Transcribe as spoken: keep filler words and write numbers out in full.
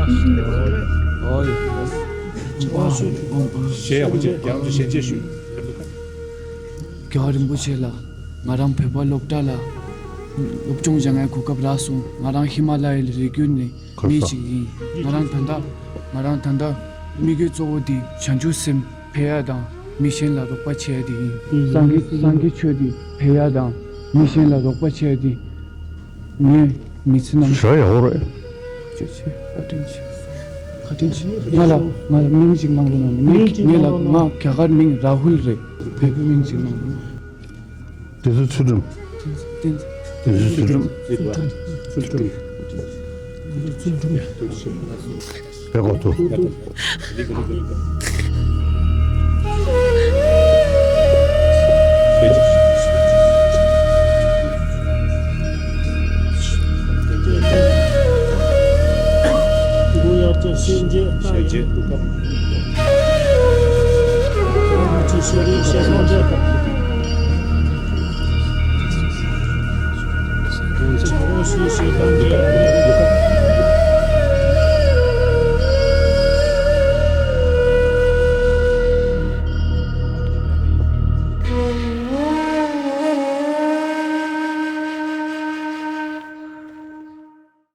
ཨོ་ཡ། ཞལ་ཡག་པོ་བྱས། རྒྱལ་བ་རིན་པོ་ཆེ་ལ། རྒྱལ་བ་རིན་པོ་ཆེ་ལ། ང་རང་བོད་པ་སློབ་གྲྭ་ལ་སློབ་སྦྱོང་སྦྱང་ཡའི་གོ་སྐབས་རག་སོང་། ང་རང་ཧི་མ་ལ་ཡའི་རི་རྒྱུད་ནས་མི་ཞིག་ཡིན། ང་རང་ད་ལྟ་ང་རང་ད་ལྟ་དམིགས་ཡུལ་གཙོ་བོ་འདི་བྱང་ཆུབ་སེམས་འཕེལ་ཡ་དང་། མི་གཞན་ལ་རོགས་པ་བྱེད་ཡ་དེ་ཡིན། སངས་རྒྱས་སངས་རྒྱས་ཆོས་འདི་འཕེལ་ཡ་དང་། མི་གཞན་ལ་རོགས་པ་བྱེད་ཡ་དེ། ངའི་མི་ཚེ་ནང་ཞེ་དྲག་ཡག་པོ་རེད། ཆེ་ཆེ། བཀའ་དྲིན་ཆེ། བཀའ་དྲིན་ཆེ། ང་ལ་ང་ལ་མིང་ཅིག་གནང་རོགས་གནང་། ངས་ངས་ལ་ང་རྒྱ་གར་མིང་རཱ་ཧུལ་རེད། བོད་པའི་མིང་ཅིག་གནང་རོགས་གནང་། བདེ་སྲུང་ཚུལ་ཁྲིམས། བདེ་སྲུང་ཚུལ་ཁྲིམས། ཚུལ་ཁྲིམས། ཚུལ་ཁྲིམས། བེ་གོ་ཐུ།